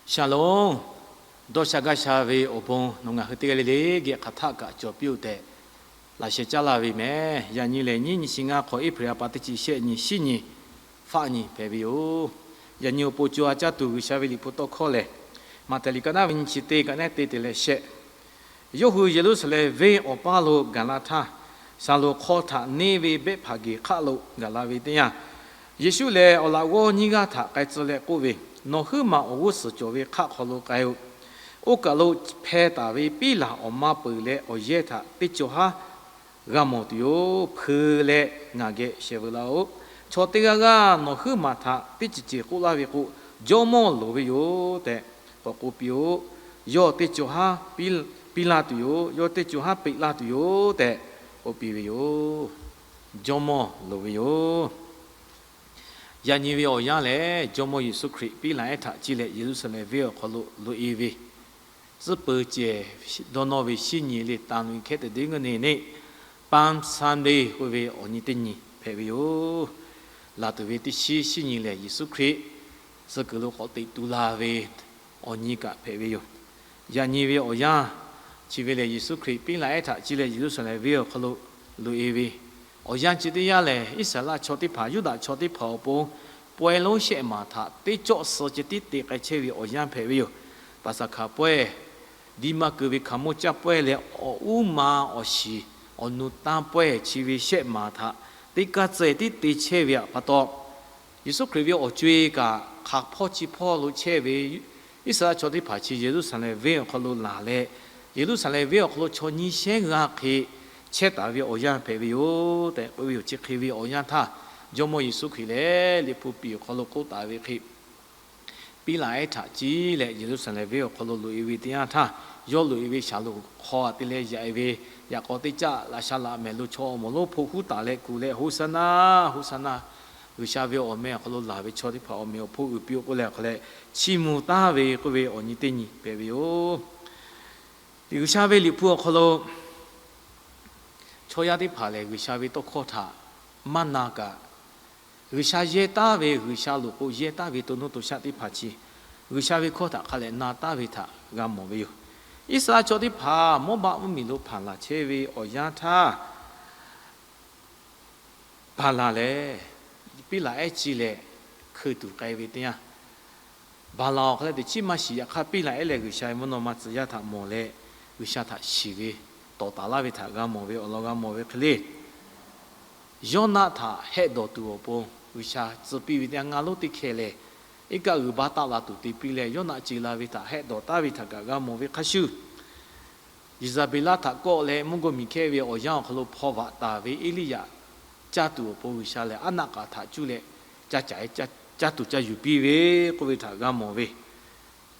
Shalom. Dawˇ sha gaˇ sha ve awˬ bon nawˬ ngaˬ hui teˇ g'aˇ le le geh hk'aˬ htaˆ kaꞈ cawˬ piˇ-oˆ tehꞈ laꞈ sheh caˉ laˇ ve meh. Yaꞈ nyi lehˬ, nyiˇ nyi shi ngaˇ hk'awꞈ April ha pa teˇ chi shehˆ nyi, shinˉ nyi, faˆ nyi hpehꞈ ve yoˬ. Yaꞈ nyi awˬ pon co ha caˇ tuˬ G'uiˬsha ve Liꞈ hpu tawˇ hkawˇ lehˬ, Maꞈhtehˍ liꞈ ka naˉ ve nyi chi teˇ kaꞈ neˉ te te leh shehˆ. Yawˇ hui Yeˍruˆsaˍlehnˍ venˇ awˬ paˇ lo gaˬ la htaˇ, Shaˍlonˍ hk'aw htaꞈ neˇ ve Behˆhpaˍgeˍhk'aˆ lo gaˬ la ve teˇ yanˇ, Yeˍsuˆ lehˬ awˬ laꞈ g'awˇ nyiˇ g'aˇ htaꞈ k'ai tcuh leh k'oˆ ve, Nawˬ huiˉ maˬ awˬ g'uˇ suhˍ cawˬ ve hk'aˆ hk'aw lo k'ai-o. Oˇ kaˬ lo hpeh taˍ ve piˉlaˬ awˬ ma peuˬ leh awˬ yehˇ htaꞈ teˇ cawˬ haˉ g'a mawˬ tuˬ yoˬ. Hpeu leh ngaˬ geh sheh veu laˇ-oˆ. Chaw teˇ g'aˇ g'aˇ nawˬ huiˉ maˬ htaꞈ teˇ ceuˬ ceuˬ k'oˆ laˇ ve k'o, Jawˇmawˇ loˍ ve yoˬ tehꞈ k'awꞈ k'oˆ piˇ-oˆ. Yawˇ teˇ cawˬ haˉ piˇ laˇ tuˬ yoˬ. Yawˇ teˇ cawˬ haˉ peꞈ laˇ tuˬ yoˬ tehꞈ k'oˆ piˇ ve yoˬ. Jawˇmawˇ loˍ ve yoˬ. Yaꞈ nyi ve awˬ yanˇ lehˬ, Jawˇmawˇ Yeˍsuˆ Hkriꞈ piˉlaˬ ehˉ htaꞈ ciˇ leh Yeˍruˆsaˍlehnˍ venˇ awˬ hk'aw lo loꞈ-e ve, tcuhˉ peuˬ cehˬ dawˇ nawˇ ve shinˉ nyi le, ตามหลัก hkehˉ teꞈ deˉ g'uˇ neˇ neˇ, Palm Sunday k'oˆ ve awˬ nyi teˇ nyi hpehꞈ ve yoˬ. Laˬ tuˬ ve teˇ shinˉ shinˉ nyi lehˬ, Yeˍsuˆ Hkriꞈ suh kuiˬ lo k'awꞈ teꞈ tu la ve awˬ nyi kaꞈ hpehꞈ ve yoˬ. Yaꞈ nyi ve awˬ yanˇ chi ve lehˬ, Yeˍsuˆ Hkriꞈ piˉlaˬ ehˉ htaꞈ ciˇ leh Yeˍruˆsaˍlehnˍ venˇ awˬ hk'aw lo loꞈ-e ve awˬ yanˇ chi teˇ yanˇ lehˬ, Iˉsaˍreˍlaˆ chaw teˇ hpaˍ, Yuˇdaꞈ chaw teˇ hpaˍ awˬ pon pawehˇ lonˉ shehˆ maˬ htaꞈ teˇ cawˆ suh ceh tiˉ te k'ai chehˇ ve awˬ yanˇ hpehꞈ ve yoˬ. Paˍsaˍhkaˍ pawehˇ, diˇ maˇ keu ve hkaoˍmonˇ caˇ pawehˇ leh awˬ uˉ ma awˬ shiˍ awˬ nu tanˇ pawehˇ chi ve shehˆ maˬ htaꞈ teˇ kaˇ tcuh tiˉ te chehˇ ve pa taw, Yeˍsuˆ Hkriꞈ ve awˬ co-e kaꞈ hk'aˬ hpawˇ chi hpawˇ lo chehˇ ve Iˉsaˍreˍlaˆ chaw teˇ hpaˍ chi Yeˍruˆsaˍlehnˍ venˇ awˬ hk'aw lo laˬ leh, Yeˍruˆsaˍlehnˍ venˇ awˬ hk'aw lo chaw nyiˇ shehnˉ g'aˇ hk'e chehˇ taˍ ve awˬ yanˇ hpehꞈ ve yoˬ tehꞈ k'oˆ ve yoˬ. Chi hk'e ve awˬ yanˇ htaˇ, Jawˇmawˇ Yeˍsuˆ Hkriꞈ lehˬ Liꞈ hpu piˍ awˬ hk'aw lo k'oˆ taˍ ve hk'e, piˉlaˬ ehˉ htaꞈ ciˇ leh Yeˍruˆsaˍlehnˍ venˇ awˬ hk'aw lo loꞈ-e ve teˇ yanˇ htaˇ, yawˇ loꞈ-e ve Shaˍlonˍ hk'aw te leh yaꞈ-e ve yaꞈ k'aw teˇ caˆ laꞈ sha laꞈ mehˍ lo chaw awˬ moˍ lonˉ hpoˆ huˉ taˍ leh kuˬ leh, Hoˍsaˍnaˆ, Hoˍsaˍnaˆ, G'uiˬsha ve awˬ meh awˬ hk'aw lo laˬ ve chaw teˇ hpaˍ awˬ meꞈ awˬ hponˇ uiˍ piˇ-oˆ k'oˆ leh awˬ hk'aw leh chiˇ mvuh taˍ ve k'oˆ ve awˬ nyi teˇ nyi hpehꞈ ve yoˬ. G'uiˬsha ve Liꞈ hpu awˬ hk'aw lo chaw yaˇ teˇ hpaˍ lehˬ, G'uiˬsha ve tawˇ hkawˇ htaꞈ maˇ na kaꞈ, G'uiˬsha yehˇ taˍ ve, G'uiˬsha loˍ k'o yehˇ taˍ ve to nuˇ to shaˆ teˇ hpaˍ chi G'uiˬsha ve hkawˇ htaꞈ hk'a leh na taˍ ve htaꞈ g'a mawˬ ve yoˬ. Iˉsaˍreˍlaˆ chaw teˇ hpaˍ Mawˇbaˆ mvuhˇmiˬ lo hpanˍ laˬ chehˇ ve awˬ yanˇ htaˇ, Baˍlaˍ lehˬ piˉlaˬ ehˉ ciˇ leh hkui tuˬ k'ai ve teˇ yanˇ, Baˍlaˍ awˬ hk'aw leh teꞈ chiˉ maˇ shiˍ. Yaꞈ hk'aˇ piˉlaˬ ehˉ lehˬ G'uiˬsha ve mvuhˇ naw ma tcuh yaˇ htaꞈ mawˬ leh, G'uiˬsha htaꞈ shiˍ ve tawˍ taˍ laˇ ve htaꞈ g'a mawˬ ve awˬ lawn g'a mawˬ ve hk'e le. Yawˇnaˆ htaꞈ hehˆ dawˬ tuˬ awˬ pon G'uiˬsha tcuh piˇ ve teˇ yanˇ, ngaˇ lonˉ teˇ hkeh lehˬ iˉ kaˆ g'uiˬ baˆ taˆ la tuˬ te piˇ leh, Yawˇnaˆ ce la ve htaꞈ hehˆ dawˬ taˍ ve htaꞈ kaꞈ g'a mawˬ ve hk'a shuˍ, Yeˍzaˍbeˍlaˆ htaꞈ kawˆ leh mvuhˇ gaˇ miˬ hkehˇ ve awˬ yanˇ awˬ hk'aw lo hpaw vaꞈ taˍ ve Eˇliˇyaꞈ caˇ tuˬ awˬ pon G'uiˬsha lehˬ aˉ naˆ k'aꞈ htaꞈ cuˇ leh ca caˍ caˇ tuˬ ca yuˬ piˇ ve k'oˆ ve htaꞈ g'a mawˬ ve.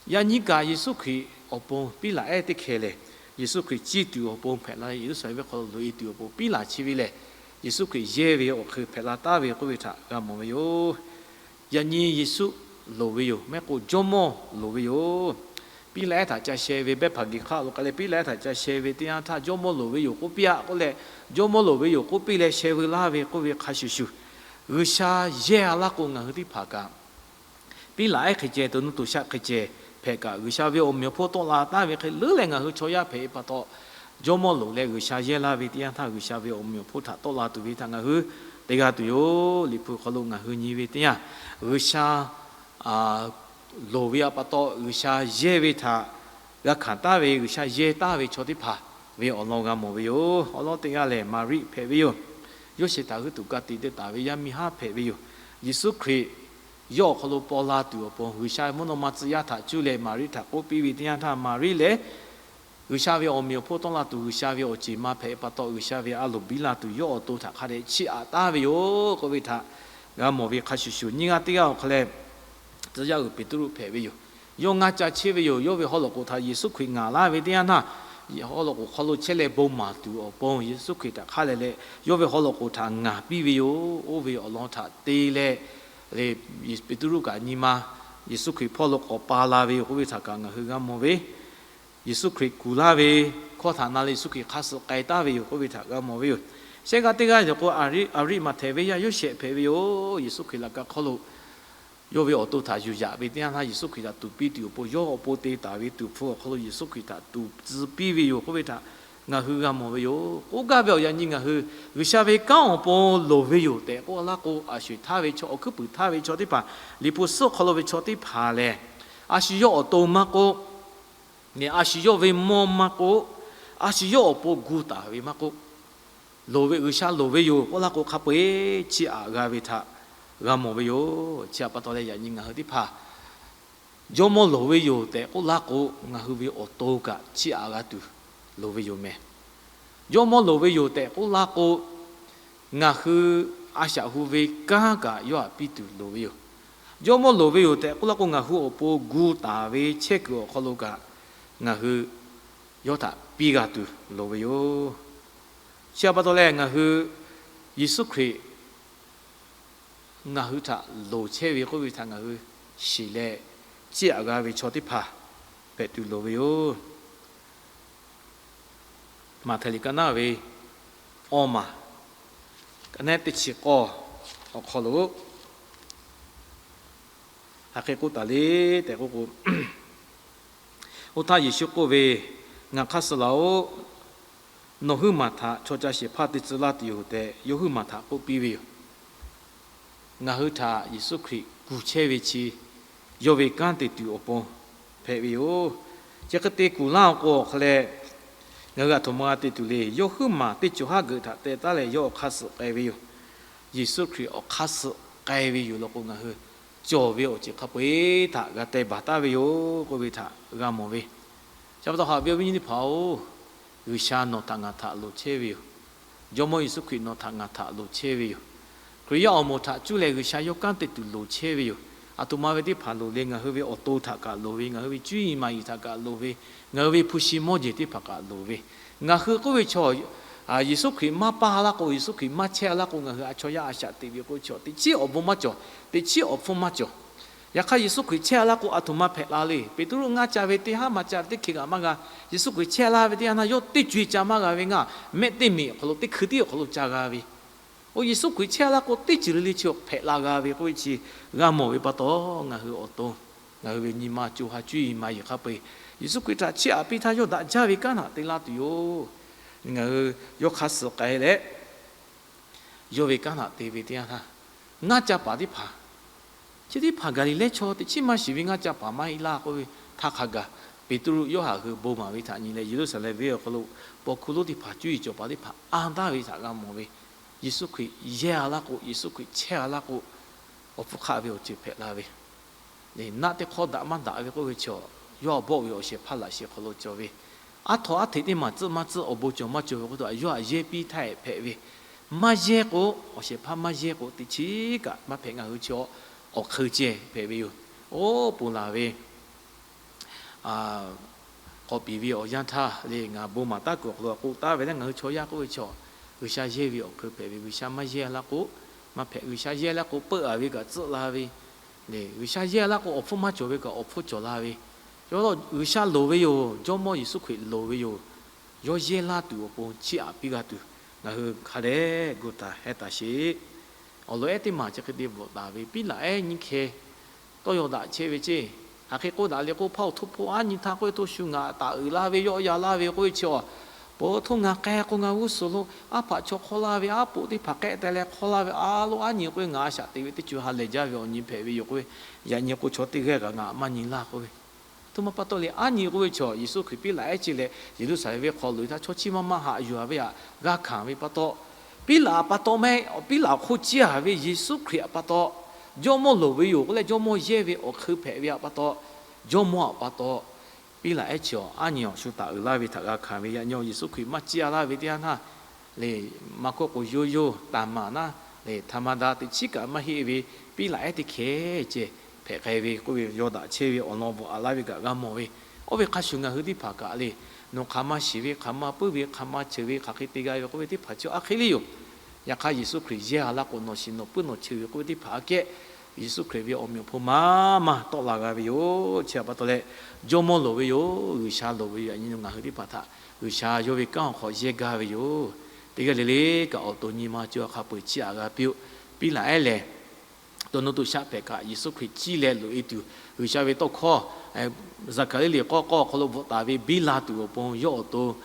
Yaꞈ nyi kaꞈ Yeˍsuˆ Hkriꞈ awˬ pon piˉlaˬ ehˉ teˇ hkeh lehˬ, Yeˍsuˆ Hkriꞈ ciˇ tuˬ awˬ pon hpehꞈ la leh, Yeˍruˆsaˍlehnˍ venˇ hk'aw lo loꞈ-e tuˬ awˬ pon piˉlaˬ chi ve lehˬ, Yeˍsuˆ Hkriꞈ yehˇ ve awˬ hk'e hpehꞈ la taˍ ve k'oˆ ve htaꞈ g'a mawˬ ve yoˬ. Yaꞈ nyi Yeˍsuˆ loˍ ve yoˬ, maˇ heˆ k'o Jawˇmawˇ loˍ ve yoˬ. Piˉlaˬ ehˉ htaꞈ ca sheh ve, Behˇhpaˍgeˍhk'aˆ lo k'ai leh piˉlaˬ ehˉ htaꞈ ca sheh ve teˇ yanˇ htaˇ, Jawˇmawˇ loˍ ve yoˬ k'oˆ piˇ-aˆ k'oˆ leh, Jawˇmawˇ loˍ ve yoˬ k'oˆ piˇ leh sheh veu laˇ ve k'oˆ ve hk'a shuˍ shuˍ, G'uiˬsha yehˇ-a laˇ k'o ngaˬ hui teˇ hpaˍ kaꞈ piˉlaˬ ehˉ hk'e ceh, to nuˇ to shaˆ hk'e ceh hpehꞈ kaꞈ, G'uiˬsha ve awˬ meꞈ awˬ hponˇ tawˆ la taˍ ve hk'e leuˉ leh ngaˬ hui chaw yaˇ hpehꞈ ve pa taw, Jawˇmawˇ loˍ leh G'uiˬsha yehˇ laˇ ve teˇ yanˇ htaˇ, G'uiˬsha ve awˬ meꞈ awˬ hponˇ htaꞈ tawˆ la tuˬ ve htaꞈ ngaˬ hui te g'a tuˬ yoˬ. Liꞈ hpu hk'aw lo ngaˬ hui nyi ve teˇ yanˇ, G'uiˬsha loˍ ve pa taw G'uiˬsha yehˇ ve htaꞈ g'a hkanˍ taˍ ve, G'uiˬsha yehˇ taˍ ve chaw teˇ hpaˍ ve awˬ lawn g'a mawˬ ve yoˬ. Awˬ lawn teˇ g'aˇ lehˬ, Maˍriˆ hpehꞈ ve yoˬ. Yoˇsehꞈ htaꞈ g'uiˇ tuˬ ka tiꞈ te taˍ ve yaˇ miˇ haˉ hpehꞈ ve yoˬ. Yeˍsuˆ Hkriꞈ yawˇ awˬ hk'aw lo paw la tuˬ awˬ pon G'uiˬsha ve mvuhˇ naw ma tcuh yaˇ htaꞈ cuˇ leh Maˍriˆ htaꞈ k'oˆ piˇ ve teˇ yanˇ htaˇ, Maˍriˆ lehˬ G'uiˬsha ve awˬ meꞈ awˬ hponˇ tawˆ la tuˬ, G'uiˬsha ve awˬ ceˬ ma hpehꞈ pa taw, G'uiˬsha ve a loˍ biˇ la tuˬ yawˇ awˬ to htaꞈ hk'a dehꞈ chiˇ aꞈ taˍ ve yoˬ k'oˆ ve htaꞈ g'a mawˬ ve hk'a shuˍ shuˍ, nyiˇ g'aˇ teˇ g'aˇ awˬ hk'aw leh tcuh yaˇ uiˍ Peˍtruˆ hpehꞈ ve yoˬ. Yawˇ ngaˇ ca cheˇ ve yoˬ. Yawˇ ve haw loꞈ k'oˍ htaꞈ Yeˍsuˆ Hkriꞈ ngaˍ laˇ ve teˇ yanˇ htaˇ, haw loꞈ k'oˍ hk'aw lo chehˇ leh bon maˍ tuˬ awˬ pon Yeˍsuˆ Hkriꞈ htaꞈ hk'a leh leh yawˇ ve haw loꞈ k'oˍ htaꞈ ngaˍ piˇ ve yoˬ. Oˇ ve awˬ lawn htaꞈ te leh, Peˍtruˆ kaꞈ nyi ma Yeˍsuˆ Hkriꞈ hpawˇ lo k'awꞈ pa la ve yoˬ k'oˆ ve htaꞈ kaꞈ ngaˬ hui g'a mawˬ ve. Yeˍsuˆ Hkriꞈ kuˬ laˇ ve hkawˇ htaꞈ na leh Yeˍsuˆ Hkriꞈ hk'aˇ suh k'ai taˍ ve yoˬ k'oˆ ve htaꞈ g'a mawˬ ve yoˬ. Shehˆ g'aˇ teˇ g'aˇ yoˬ k'o, Aˍriˆmaꞈhtehˍ venˇ yaˇ Yoˇsehꞈ hpehꞈ ve yoˬ. Yeˍsuˆ Hkriꞈ laꞈ ka hk'aw lo Yawˇ ve awˬ to htaꞈ yuˬ yaꞈ ve teˇ yanˇ htaˇ, Yeˍsuˆ Hkriꞈ htaꞈ tuˍ piˇ tuˬ awˬ pon, yawˇ awˬ pon te taˍ ve tuˍ hpfuh awˬ hk'aw lo Yeˍsuˆ Hkriꞈ htaꞈ tuˍ tcuh piˇ ve yoˬ k'oˆ ve htaꞈ ngaˬ hui g'a mawˬ ve yoˬ. K'oˆ gaˇ ve awˬ yaꞈ nyi ngaˬ hui G'uiˬsha ve kanˉ awˬ pon loˍ ve yoˬ tehꞈ k'oˆ laˇ k'o, a sho-eˬ htaˇ ve chaw, awˬ hkuiˉ puiˍ htaˇ ve chaw teˇ hpaˍ, Liꞈ hpu suhˉ awˬ hk'aw lo ve chaw teˇ hpaˍ lehˬ, a shu yawˇ awˬ to maˇ k'oˆ, a shu yawˇ ve mawˇ maˇ k'oˆ, a shu yawˇ awˬ pon gu taˍ ve maˇ k'oˆ, loˍ ve, G'uiˬsha loˍ ve yoˬ k'oˆ laˇ k'o, hk'a peu-eˬ chiˇ aꞈ g'a ve htaꞈ g'a mawˬ ve yoˬ. Chi htaꞈ pa taw leh, yaꞈ nyi ngaˬ hui teˇ hpaˍ Jawˇmawˇ loˍ ve yoˬ tehꞈ k'oˆ laˇ k'o, ngaˬ hui ve awˬ to kaꞈ chiˇ aꞈ g'a tuˬ loˍ ve yoˬ meh. Jawˇmawˇ loˍ ve yoˬ tehꞈ k'oˆ laˇ k'o, ngaˬ hui a shaꞈ hu ve kanˉ kaꞈ yawˇ htaꞈ piˇ tuˬ loˍ ve yoˬ. Jawˇmawˇ loˍ ve yoˬ tehꞈ k'oˆ laˇ k'o, ngaˬ hui awˬ pon gu taˍ ve chehˇ kuiˬ awˬ hk'aw lo kaꞈ ngaˬ hui yawˇ htaꞈ piˇ g'a tuˬ loˍ ve yoˬ. Chi htaꞈ pa taw leh, ngaˬ hui Yeˍsuˆ Hkriꞈ ngaˬ hui htaꞈ loˍ chehˇ ve k'oˆ ve htaꞈ ngaˬ hui shiˍ leh, chiˇ aꞈ g'a ve chaw teˇ hpaˍ hpehꞈ tuˬ loˍ ve yoˬ. Maꞈhtehˍ liꞈ ka naˉ ve awˇ maˬ, ka naˉ teˇ chi k'awˇ awˬ hk'aw lo, hk'aˬ hk'e k'oˆ taˍ le tehꞈ k'oˆ k'o, oˇ htaˇ Yeˍsuˆ k'oˆ ve, Ngaˬ hk'aˇ suh laˬ-oꞈ. Nawˬ huiˉ maˬ htaꞈ chaw ca shehˍ hpaˇ te tcuh laˇ tuˬ yoˬ tehꞈ, yawˇ huiˉ maˬ htaꞈ k'oˆ piˇ ve yoˬ. Ngaˬ hui htaꞈ Yeˍsuˆ Hkriꞈ kuˬ chehˇ ve chi, yawˇ ve kanˉ te tuˬ awˬ pon hpehꞈ ve yoˬ. Chi hk'e te kuˬ laˇ-oˬ k'o, awˬ hk'aw leh ngaˬ hui aˬ htoꞈ ma g'a te tuˬ le. Yawˇ huiˉ maˬ teˇ cawˬ haˉ geuꞈ htaꞈ teh taˉ leh, yawˇ awˬ hk'aˇ suh k'ai ve yoˬ. Yeˍsuˆ Hkriꞈ awˬ hk'aˇ suh k'ai ve yoˬ law k'o, ngaˬ hui cawˬ ve awˬ ceuˬ hk'a peu-eˬ htaꞈ g'a teh baˬ taˉ ve yoˬ k'oˆ ve htaꞈ g'a mawˬ ve. Chi pa taw haꞈ ve awˬ viˉ nyi teˇ hpaˍ-oˬ, G'uiˬsha nawˬ htaꞈ ngaˬ htaꞈ loˍ chehˇ ve yoˬ. Jawˇmawˇ Yeˍsuˆ Hkriꞈ nawˬ htaꞈ ngaˬ htaꞈ loˍ chehˇ ve yoˬ. Hkriꞈ yaˇ awˬ moˍ htaꞈ cuˇ leh G'uiˬsha yawˇ kanˉ te tuˬ loˍ chehˇ ve yoˬ. Aˬ htoꞈ ma ve teˇ hpaˍ loˍ le. Ngaˬ hui ve awˬ to htaꞈ kaꞈ loˍ ve, ngaˬ hui ve cuˇ yiˍ maˍ yiˍ htaꞈ kaꞈ loˍ ve, ngaˬ hui ve hpu shi mawˇ jeˬ teˇ hpaˍ kaꞈ loˍ ve, ngaˬ hui k'oˆ ve chaw, Yeˍsuˆ Hkriꞈ maˇ paˇ laˇ k'o, Yeˍsuˆ Hkriꞈ maˇ chehˇ laˇ k'o, ngaˬ hui a chaw yaˇ a shaꞈ teꞈ ve k'oˆ ve chaw, teꞈ chiˉ awˬ bon maˇ cawˬ, teꞈ chiˉ awˬ hpfuhˇ maˇ cawˬ. Yaꞈ hk'aˇ, Yeˍsuˆ Hkriꞈ chehˇ laˇ k'o, aˬ htoꞈ ma hpehꞈ la le. Peˍtruˆ ngaˇ ca ve teˇ haˉ maˇ ca ve teˇ hkeh kaꞈ maˇ g'a. Yeˍsuˆ Hkriꞈ chehˇ laˇ ve teˇ yanˇ htaˇ, yawˇ teˇ co-e ca maˇ g'a ve, ngaˬ mehˆ teˇ meꞈ awˬ hk'aw lo teˇ hkui tiˉ awˬ hk'aw lo ca g'a ve. Oˇ, Yeˍsuˆ Hkriꞈ chehˇ laˇ k'o, teˇ ceuˬ le le chi hpehꞈ la g'a ve k'oˆ ve chi g'a mawˬ ve pa taw, ngaˬ hui awˬ to, ngaˬ hui ve nyi ma co ha cuˇ yiˍ maˍ yiˍ hk'a peu-eˬ, Yeˍsuˆ Hkriꞈ htaꞈ chiˇ aꞈ piˇ htaˇ, yawˇ daꞈ jaˇ ve kanˉ htaꞈ te laˇ tuˬ yoˬ. Ngaˬ hui yawˇ hk'aˇ suh k'ai leh, yawˇ ve kanˉ htaꞈ te ve teˇ yanˇ htaˇ, ngaˇ ca paˍ teˇ hpaˍ, chi teˇ hpaˍ Gaˍliˍlehˇ chaw teꞈ chiˉ maˇ shiˍ ve ngaˇ ca paˍ maˇ heˆ laˇ k'oˆ ve htaˇ hk'a gaˬ, Peˍtruˆ, Yoˇhanˬ hui bon maˍ ve htaꞈ nyi leh, Yeˍruˆsaˍlehnˍ venˇ awˬ hk'aw lo paw hkuˇ lonˉ teˇ hpaˍ cuˇ yiˍ cawˬ paˍ teˇ hpaˍ anˇ daˇ ve htaꞈ g'a mawˬ ve, Yeˍsuˆ Hkriꞈ yehˇ a laˇ k'o, Yeˍsuˆ Hkriꞈ chehˇ a laˇ k'o, awˬ hpfuhˇ hk'aˆ ve awˬ ceuˬ hpehꞈ la ve, naˆ teˇ hk'awˇ daꞈ maˇ daꞈ ve k'oˆ ve chaw, yawˇ a bawˆ ve awˬ shehˍ hpaˇ laꞈ sheh hk'aw lo cawˬ ve, aˉ htaw aˉ hteꞈ teˇ maˬ tcuhˆ maˇ tcuhˆ awˬ bon cawˬ maˇ cawˬ ve k'oˆ taw, yawˇ htaꞈ yehˇ piˇ htaˇ hpehꞈ ve, maˇ yehˇ k'o, awˬ shehˍ hpaˇ maˇ yehˇ k'o, teꞈ chiˉ kaꞈ maˇ hpehꞈ. Ngaˬ hui chi awˬ hk'eun ceh hpehꞈ ve yoˬ. Oˇ, ponˬ laˬ ve k'awꞈ piˍ ve awˬ yanˇ htaˇ le, ngaˬ bon maˍ taˉ kuiˬ awˬ hk'aw lo k'oˆ taˉ ve leh, ngaˬ hui chaw yaˇ k'oˆ ve chaw, G'uiˬsha yehˇ ve awˬ hk'eun hpehꞈ ve. G'uiˬsha maˇ yehˇ laˇ k'o, maˇ hpehꞈ. G'uiˬsha yehˇ laˇ k'o, peuˆ a ve kaꞈ tcuhˆ la ve, G'uiˬsha yehˇ laˇ k'o, awˬ hpfuhˇ maˇ cawˬ ve kaꞈ awˬ hpfuhˇ cawˬ la ve. Yawˇ, G'uiˬsha loˍ ve yoˬ. Jawˇmawˇ Yeˍsuˆ Hkriꞈ loˍ ve yoˬ. Yawˇ yehˇ laˇ tuˬ awˬ pon chiˇ aꞈ piˇ g'a tuˬ, ngaˬ hui hk'a dehꞈ gu taˍ heh taˍ sheˍ. Awˬ lawn ehˉ teˇ maˬ chi hk'e te bvuhꞈ taˍ ve, Piˉlaꞈ ehˉ nyiˇ hkeh tawˇ yaw daꞈ chehˇ ve ceˇ. Hk'aˬ hk'e k'oˆ daꞈ le k'o, hpaˇ awˬ htoˇ hpoˆ aˉ nyi htaˇ k'oˆ ve, hto shu ngaˬ taˍ uiˍ la ve, yawˆ yan laˇ ve k'oˆ ve chi a, po htoˇ ngaˬ k'ai k'o, ngaˬ g'uˇ suhˍ lo aˉ hpaꞈ chaw hk'awˇ laˇ ve, aˉ poꞈ teˇ hpaˍ k'ehˆ teh leh hk'awˇ laˇ ve, a lo aˉ nyi k'oˆ ve, ngaˬ a shaꞈ teꞈ ve teˇ co ha lehˬ jaˇ ve awˬ nyi hpehꞈ ve yoˬ k'oˆ ve, yaꞈ nyi k'o chaw teˇ g'aˇ kaꞈ ngaˬ maˇ nyi laˇ k'oˆ ve, htoˇ ma pa taw le. Aˉ nyi k'oˆ ve chaw, Yeˍsuˆ Hkriꞈ Piˉlaꞈ ehˉ chi leh Yeˍruˆsaˍlehnˍ venˇ hk'aw loꞈ e htaˇ, chaw chi maˇ maˇ haꞈ yuˬ a ve htaꞈ g'a hkanˍ ve pa taw, Piˉlaꞈ pa taw meh, Piˉlaꞈ hk'oˆ ciˇ a ve Yeˍsuˆ Hkriꞈ pa taw, Jawˇmawˇ loˍ ve yoˬ k'oˆ leh Jawˇmawˇ yehˇ ve awˬ hk'eun hpehꞈ ve pa taw, Jawˇmawˇ pa taw, Piˉlaꞈ ehˉ chi aˉ nyi awˬ shu taˍ uiˍ laˇ ve htaꞈ g'a hkanˍ ve. Yaꞈ nyi Yeˍsuˆ Hkriꞈ maˇ ciˇ a laˇ ve teˇ yanˇ htaˇ le, maˇ hkawˇ k'o, yawˇ yawˇ taˍ maˍ naˉ le, htaꞈ ma da teꞈ chiˉ kaꞈ maˇ heˆ ve, Piˉlaꞈ ehˉ teˇ hkeh ceh hpehꞈ k'ai ve k'oˆ ve, yaw daꞈ chehˇ ve awˬ lawn bvuhꞈ a laˇ ve kaꞈ g'a mawˬ ve. Oˇ ve hk'a shuˍ ngaˬ hui teˇ hpaˍ kaꞈ le, nawˬ hk'aˬ ma shiˍ ve, hk'aˬ ma puiˉ ve, hk'aˬ ma cheuˬ ve, hk'aˬ hk'e te g'a ve k'oˆ ve teˇ hpaˍ chi aˉ hk'e le yoˬ. Yaꞈ hk'aˇ, Yeˍsuˆ Hkriꞈ yehˇ a laˇ k'o, nawˬ shiˍ nawˬ puiˉ nawˬ cheuˬ ve k'oˆ ve teˇ hpaˍ aꞈ kehˉ, Yeˍsuˆ Hkriꞈ ve awˬ meꞈ awˬ hpon maˇ maˇ tawˆ la g'a ve yoˬ. Chi htaꞈ pa taw leh, Jawˇmawˇ loˍ ve yoˬ, G'uiˬsha loˍ ve yoˬ. Yaꞈ nyi ngaˬ hui teˇ hpaˍ htaꞈ G'uiˬsha yawˇ ve kanˉ awˬ hk'aw yehˇ gaˇ ve yoˬ. Teˇ g'aˇ le le kaꞈ awˬ to nyi ma co hk'a peu-eˬ chiˇ aꞈ g'a piˇ-oˆ. Piˉlaꞈ ehˉ lehˬ, Chaw nuˇ to shaˆ hpehꞈ kaꞈ Yeˍsuˆ Hkriꞈ ciˇ leh loꞈ e tuˬ, G'uiˬsha ve tawˇ hkawˇ Zaˍhkaˍriˆ liꞈ k'awˇ k'awˇ awˬ hk'aw lo bvuhꞈ taˍ ve biˇ la tuˬ awˬ pon yawˇ awˬ to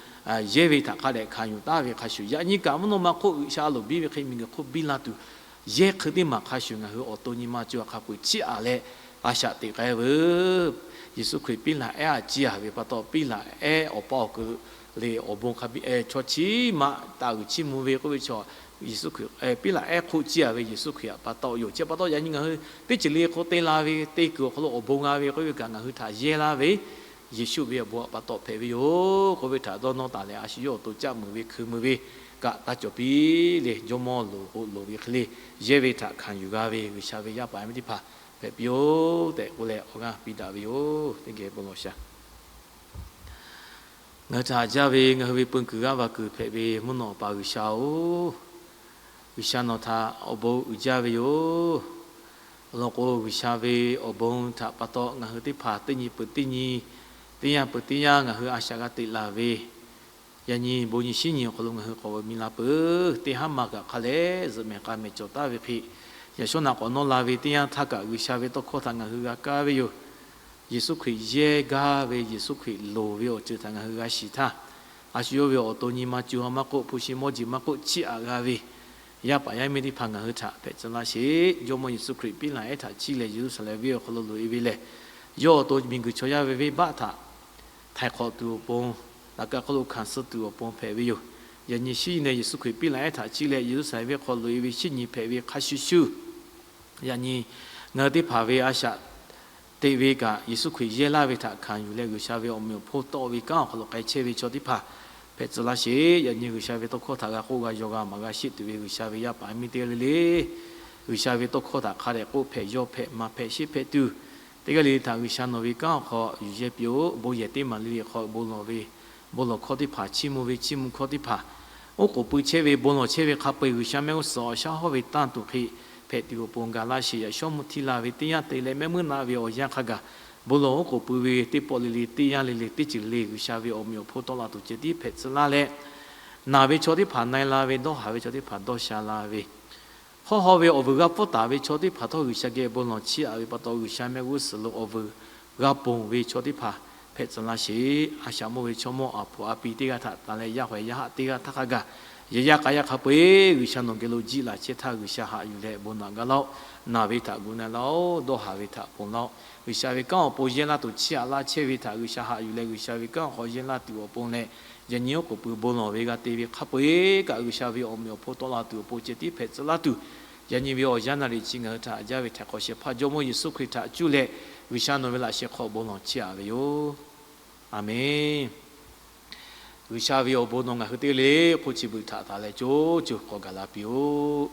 yehˇ ve htaꞈ hk'a dehꞈ hkanˍ yuˬ taˍ ve hk'a shuˍ, yaꞈ nyi kaꞈ mvuhˇ naw ma hk'oˆ G'uiˬsha a loˍ biˇ ve hk'e miˬguiˬ hk'oˆ biˇ la tuˬ yehˇ hk'e teˇ maˬ hk'a shuˍ ngaˬ hui awˬ to nyi ma co a hk'a peu-eˬ chiˇ aꞈ leh a shaꞈ teꞈ k'ai veuˬ. Yeˍsuˆ Hkriꞈ piˇ laˬ ehˉ a ciˇ a ve pa taw, piˇ laˬ ehˉ awˬ pa awˬ kuiˬ le awˬ bon hk'a biˇ chaw chiˉ maꞈ taˍ uiˍ chiˇ mvuh ve k'oˆ ve chaw, Yeˍsuˆ Hkriꞈ piˇ laˬ ehˉ hk'oˆ ciˇ a ve Yeˍsuˆ Hkriꞈ pa taw yoˬ. Chi pa taw yaꞈ nyi ngaˬ hui teˇ ceuˬ le hk'oˆ te la ve te kuiˬ awˬ hk'aw lo awˬ bon g'a ve k'oˆ ve kaꞈ ngaˬ hui htaꞈ yehˇ laˇ ve Yeˍsuˆ ve awˬ bon htaꞈ pa taw hpehꞈ ve yoˬ k'oˆ ve htaꞈ dawˇ nawˇ taˍ leh, a shu yawˇ awˬ to caˆ muiˬ ve hkui muiˬ ve kaꞈ taˇ cawˬ piˇ le. Jawˇmawˇ loˍ k'o loˍ ve hk'e le yehˇ ve htaꞈ hkanˍ yuˬ g'a ve G'uiˬsha ve yaˇ paˍ yaˇ miˇ teˇ hpaˍ hpehꞈ piˇ-oˆ tehꞈ k'oˆ leh awˬ g'aˇ piˇ daꞈ ve yoˬ. Teˇ geh bon lawˬ shaˍ. Ngaˬ hui htaꞈ haꞈ jaˇ ve ngaˬ hui ve peu kuiˬ g'aˇ va kuiˬ hpehꞈ ve mvuhˇ naw Awˬ pa G'uiˬsha-oˬ, G'uiˬsha nawˬ htaꞈ awˬ bon uiˍ jaˇ ve yoˬ. Awˬ lawn k'o, G'uiˬsha ve awˬ bon htaꞈ pa taw ngaˬ hui teˇ hpaˍ teˇ nyi peuˬ teˇ nyi, teˇ yanˇ peuˬ teˇ yanˇ ngaˬ hui a shaꞈ g'a teꞈ laˬ ve, yaꞈ nyi bon nyi shinˉ nyi awˬ hk'aw lo ngaˬ hui k'awꞈ g'aw mi la peuˬ. Teˇ haˉ ma kaꞈ hk'a leh zuhꞈ mehˍ k'a mehˍ cawˬ taˍ ve hk'e, yaꞈ shawˉ naꞈ k'awꞈ nawˇ la ve teˇ yanˇ htaˇ kaꞈ G'uiˬsha ve tawˇ hkawˇ htaꞈ ngaˬ hui g'a kaˇ ve yoˬ. Yeˍsuˆ Hkriꞈ yehˇ gaˇ ve, Yeˍsuˆ Hkriꞈ loˍ ve awˬ ceuˬ htaꞈ ngaˬ hui g'a shiˍ htaˇ, a shu yawˇ ve awˬ to nyi ma co ha maˇ k'oˆ, hpu shi mawˇ jeˬ maˇ k'oˆ, chiˇ aꞈ g'a ve yaˇ paˍ yaˇ miˇ teˇ hpaˍ ngaˬ hui htaꞈ hpehꞈ tcuh laˇ sheˍ. Jawˇmawˇ Yeˍsuˆ Hkriꞈ piˇ laˬ ehˉ htaꞈ chiˇ leh Yeˍruˆsaˍlehnˍ venˇ awˬ hk'aw lo loꞈ e ve lehˬ, yawˇ awˬ to miˬguiˬ chaw yaˇ ve venˇbaˆ htaꞈ htaiˍ hk'awꞈ tuˬ awˬ pon, laꞈ ka hk'oˆ lo hkanˍ suh tuˬ awˬ pon hpehꞈ ve yoˬ. Yaꞈ nyi shinˉ nyi leh Yeˍsuˆ Hkriꞈ piˇ laˬ ehˉ htaꞈ chiˇ leh Yeˍruˆsaˍlehnˍ venˇ hk'aw loꞈ e ve shinˉ nyi hpehꞈ ve hk'a shuˍ shuˍ, yaꞈ nyi ngaˬ hui teˇ hpaˍ ve a shaꞈ teꞈ ve kaꞈ Yeˍsuˆ Hkriꞈ yehˇ laˇ ve htaꞈ hkanˍ yuˬ leh G'uiˬsha ve awˬ meꞈ awˬ hponˇ tawˆ ve kanˉ awˬ hk'aw lo k'ai chehˇ ve chaw teˇ hpaˍ hpehꞈ tcuh laˇ sheˍ. Yaꞈ nyi G'uiˬsha ve tawˇ hkawˇ htaꞈ g'a k'oˆ g'a yaw g'a maˍ g'a sheˆ tuˬ ve G'uiˬsha ve yaˇ paˍ miˇ teˇ g'aˇ le le, G'uiˬsha ve tawˇ hkawˇ htaꞈ hk'a dehꞈ k'oˆ hpehꞈ yaw hpehꞈ maˍ hpehꞈ sheˆ hpehꞈ tuˬ, teˇ g'aˇ le le htaꞈ G'uiˬsha nawˬ ve kanˉ awˬ hk'aw yuˬ yehˇ piˇ-oˆ. Bon yehˬ teˇ maˬ le le hk'aw bon lawˬ ve bon lawˬ hkawˇ teˇ hpaˍ, chiˇ mvuh ve chiˇ mvuh hkawˇ teˇ hpaˍ, oˉ k'oˍ pui chehˇ ve bon lawˬ chehˇ ve hk'a peu-eˬ G'uiˬsha mehˆ g'uˇ suhˍ awˬ shaˉ hawˉ ve tanˇ tuˬ hk'e hpehꞈ tuˬ awˬ pon ga laˇ sheˍ. Yaꞈ shawˉ mvuhˇ htiˇ la ve teˇ yanˇ te leh mehˆ meuˇ naˆ ve awˬ yanˇ hk'a gaˬ, bon lawˬ oˉ k'oˍ pui ve teˇ pawˆ le le teˇ yanˇ le le teˇ ceuˬ le G'uiˬsha ve awˬ meꞈ awˬ hponˇ tawˆ la tuˬ ceh tiˉ hpehꞈ tcuh laˇ leh, naˬ ve chaw teˇ hpaˍ na-e la ve, dawˇ haˍ ve chaw teˇ hpaˍ dawˇ sha la ve, hawˉ haw ve awˬ vuiˬ g'a pfuhˇ taˍ ve chaw teˇ hpaˍ htawˇ G'uiˬsha geh bon lawˬ chiˇ aꞈ ve pa taw, G'uiˬsha mehˆ g'uˇ suhˍ lo awˬ vuiˬ g'a ponˬ ve chaw teˇ hpaˍ hpehꞈ tcuh laˇ sheˍ. A shaꞈ mawˇ ve chaw mawˇ aˬ hpu a pi teˇ g'aˇ htaꞈ tanˬ leh yaˇ hawehˍ yaˇ haˆ teˇ g'aˇ htaˇ hk'a gaˬ, yaꞈ yaˇ k'a yaˇ hk'a peu-eˬ G'uiˬsha nawˬ geh lo jiˆ laˬ chehˇ htaˇ G'uiˬsha haꞈ yuˬ leh bon naꞈ ga laˇ-oˆ. Naˬ ve htaꞈ gu na-e laˇ-oˆ. Dawˇ haˍ ve htaꞈ ponˬ laˇ-oˆ. G'uiˬsha ve kanˉ awˬ pon yehˇ laˇ tuˬ chiˇ aꞈ laˇ chehˇ ve htaꞈ G'uiˬsha haꞈ yuˬ leh G'uiˬsha ve kanˉ awˬ hk'aw yehˇ laˇ tuˬ awˬ pon leh, yaꞈ nyi oˉ k'oˍ pui bon lawˬ ve g'a te ve hk'a peu-eˬ kaꞈ G'uiˬsha ve awˬ meꞈ awˬ hponˇ tawˆ la tuˬ awˬ pon ceh tiˉ hpehꞈ tcuh laˇ tuˬ, yaꞈ nyi ve awˬ yanˇ naˍ riˍ chi ngaˬ hui htaꞈ jaˇ ve htaiˍ hk'awꞈ shehˍ hpaˇ Jawˇmawˇ Yeˍsuˆ Hkriꞈ htaꞈ cuˇ leh G'uiˬsha nawˬ ve laꞈ sheh hk'aw bon lawˬ chiˇ aꞈ ve yoˬ. Aˬmenˍ. G'uiˬsha ve awˬ bon nawˬ ngaˬ hui teˇ g'aˇ le le hk'oˆ chi beuꞈ htaꞈ taˍ leh co co hk'aw gaˬ la piˇ-oˆ.